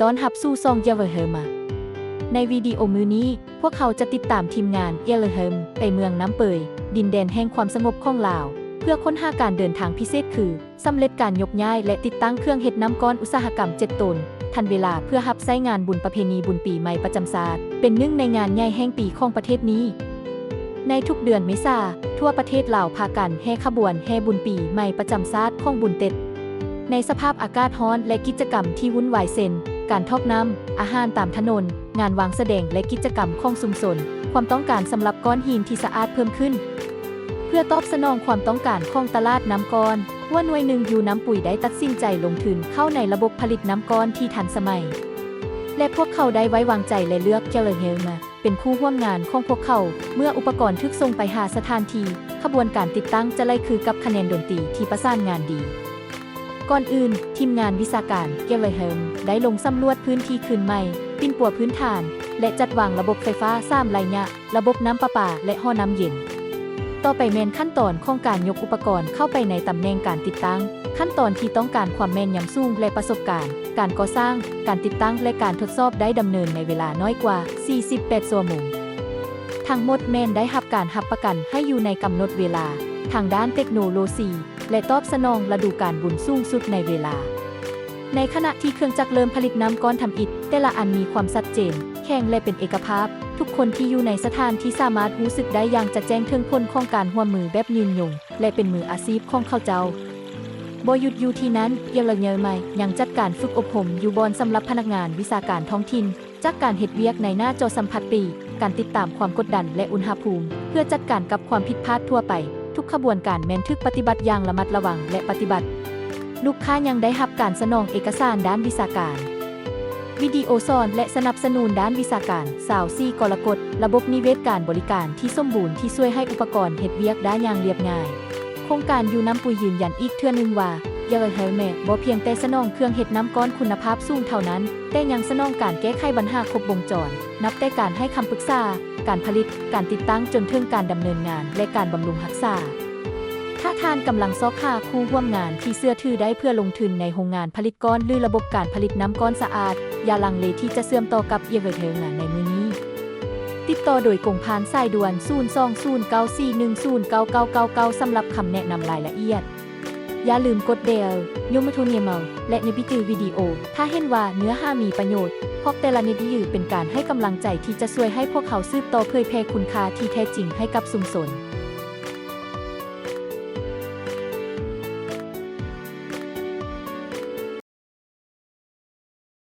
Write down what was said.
ຕ້ອນຮັບສູ່ຊ່ອງ Yellow Helm ມາ. ໃນວິດີໂອມື້ນີ້, ພວກເຮົາຈະຕິດຕາມທີມງານ Yellow Helm ໄປເມືອງນ້ຳເປີຍ, ດິນແດນແຫ່ງຄວາມສະຫງົບຂອງລາວ, ເພື່ອຄົ້ນຫາການເດີນທາງພິເສດຄື ສຳເລັດການຍົກຍ້າຍ ແລະ ຕິດຕັ້ງເຄື່ອງເຮັດນ້ຳກ້ອນອຸດສາຫະກຳເຈັດໂຕນ ທັນເວລາເພື່ອຮັບໃຊ້ງານບຸນປະເພນີບຸນປີໃໝ່ປະຈຳຊາດ, ເປັນໜຶ່ງໃນງານໃຫຍ່ແຫ່ງປີຂອງປະເທດນີ້. ໃນທຸກເດືອນເມສາ, ທົ່ວປະເທດລາວພາກັນແຫ່ຂະບວນແຫ່ບຸນປີໃໝ່ປະຈຳຊາດຂອງບຸນເຕັດ. ໃນສະພາບອາກາດຮ້ອນ ແລະ ກິດຈະກຳທີ່ວຸ່ນວາຍເຊັ່ນ ການຖອກນ້ຳ, ອາຫານຕາມຖະໜົນ, ງານວາງສະແດງ ແລະ ກິດຈະກຳຂອງຊຸມຊົນ, ຄວາມຕ້ອງການສຳລັບກ້ອນຫີນທີ່ສະອາດເພີ່ມຂຶ້ນ. ເພື່ອຕອບສະໜອງຄວາມຕ້ອງການຂອງຕະຫຼາດນ້ຳກ້ອນ, ຫົວໜ່ວຍໜຶ່ງຢູ່ນ້ຳປຸຍໄດ້ຕັດສິນໃຈລົງທຶນເຂົ້າໃນລະບົບຜະລິດນ້ຳກ້ອນທີ່ທັນສະໄໝ ແລະ ພວກເຂົາໄດ້ໄວ້ວາງໃຈ ແລະ ເລືອກ Yellow Helm ມາເປັນຄູ່ຮ່ວມງານຂອງພວກເຂົາ. ເມື່ອອຸປະກອນຖືກສົ່ງໄປຫາສະຖານທີ່, ຂະບວນການຕິດຕັ້ງຈະໄຫຼຄືກັບຄະແນນດົນຕີທີ່ປະສານງານດີ. ກ່ອນອື່ນ, ທີມງານວິຊາການ Yellow Helm ໄດ້ລົງສຳຫຼວດພື້ນທີ່ຄືນໃໝ່, ປິ່ນປົວພື້ນຖານ ແລະ ຈັດວາງລະບົບໄຟຟ້າສາມໄລຍະ, ລະບົບນ້ຳປະປາ ແລະ ຫໍນ້ຳເຢັນ. ຕໍ່ໄປແມ່ນຂັ້ນຕອນຂອງການຍົກອຸປະກອນເຂົ້າໄປໃນຕຳແໜ່ງການຕິດຕັ້ງ. ຂັ້ນຕອນທີ່ຕ້ອງການຄວາມແມ່ນຍຳສູງ ແລະ ປະສົບການ, ການກໍ່ສ້າງ, ການຕິດຕັ້ງ ແລະ ການທົດສອບໄດ້ດຳເນີນໃນເວລານ້ອຍກວ່າສີ່ສິບແປດຊົ່ວໂມງ. ທັງໝົດແມ່ນໄດ້ຮັບການຮັບປະກັນໃຫ້ຢູ່ໃນກຳນົດເວລາທາງດ້ານເຕັກໂນໂລຊີ ແລະ ຕອບສະໜອງລະດູການບຸນສູງສຸດໃນເວລາ. ໃນຂະນະທີ່ເຄື່ອງຈັກເລີ່ມຜະລິດນ້ຳກ້ອນທຳອິດ, ແຕ່ລະອັນມີຄວາມຊັດເຈນ, ແຂງ ແລະ ເປັນເອກະພາບ. ທຸກຄົນທີ່ຢູ່ໃນສະຖານທີ່ສາມາດຮູ້ສຶກໄດ້ຢ່າງຈະແຈ້ງເຖິງຜົນຂອງການຮ່ວມມືແບບຍືນຍົງ ແລະ ເປັນມືອາຊີບຂອງເຂົາເຈົ້າ. ບໍ່ຢຸດຢູ່ທີ່ນັ້ນ, Yellow Helm ຍັງຈັດການຝຶກອົບຮົມຢູ່ບ່ອນສຳລັບພະນັກງານວິຊາການທ້ອງຖິ່ນ, ຈາກການເຮັດວຽກໃນໜ້າຈໍສຳຜັດປີກ, ການຕິດຕາມຄວາມກົດດັນ ແລະ ອຸນຫະພູມ, ເພື່ອຈັດການກັບຄວາມຜິດພາດທົ່ວໄປ. ທຸກຂະບວນການແມ່ນຖືກປະຕິບັດຢ່າງລະມັດລະວັງ ແລະ ປະຕິບັດ. ລູກຄ້າຍັງໄດ້ຮັບການສະໜອງເອກະສານດ້ານວິຊາການ, ວິດີໂອສອນ ແລະ ສະໜັບສະໜູນດ້ານວິຊາການ. ຊາວສີ່ກໍລະກົດ, ລະບົບນິເວດການບໍລິການທີ່ສົມບູນທີ່ຊ່ວຍໃຫ້ອຸປະກອນເຮັດວຽກໄດ້ຢ່າງລຽບງ່າຍ. ໂຄງການຢູ່ນ້ຳປຸຍຢືນຢັນອີກເທື່ອໜຶ່ງວ່າ Yellow Helm ບໍ່ພຽງແຕ່ສະໜອງເຄື່ອງເຮັດນ້ຳກ້ອນຄຸນນະພາບສູງເທົ່ານັ້ນ, ແຕ່ຍັງສະໜອງການແກ້ໄຂບັນຫາຄົບວົງຈອນ, ນັບແຕ່ການໃຫ້ຄຳປຶກສາ, ການຜະລິດ, ການຕິດຕັ້ງ, ຈົນເຖິງການດຳເນີນງານ ແລະ ການບຳລຸງຮັກສາ. ຖ້າທ່ານກຳລັງຊອກຫາຄູ່ຮ່ວມງານທີ່ເຊື່ອຖືໄດ້ເພື່ອລົງທຶນໃນໂຮງງານຜະລິດກ້ອນ ຫຼື ລະບົບການຜະລິດນ້ຳກ້ອນສະອາດ, ຢ່າລັງເລທີ່ຈະເຊື່ອມຕໍ່ກັບ Yellow Helm ໃນມື້ນີ້. ຕິດຕໍ່ໂດຍກົງຜ່ານສາຍດ່ວນ ສູນສອງສູນເກົ້າສີ່ໜຶ່ງສູນເກົ້າເກົ້າເກົ້າເກົ້າ ສຳລັບຄຳແນະນຳລາຍລະອຽດ. ຢ່າລືມກົດແດວ, ຍົມມະໂທນຽມເອົາ ແລະ ແນບຕິດຈື່ວິດີໂອ ຖ້າເຫັນວ່າເນື້ອຫາມີປະໂຫຍດ, ເພາະແຕ່ລະແນບຕິດຈື່ເປັນການໃຫ້ກຳລັງໃຈທີ່ຈະຊ່ວຍໃຫ້ພວກເຮົາສືບຕໍ່ເຜີຍແຜ່ຄຸນຄ່າທີ່ແທ້ຈິງໃຫ້ກັບຊຸມຊົນ.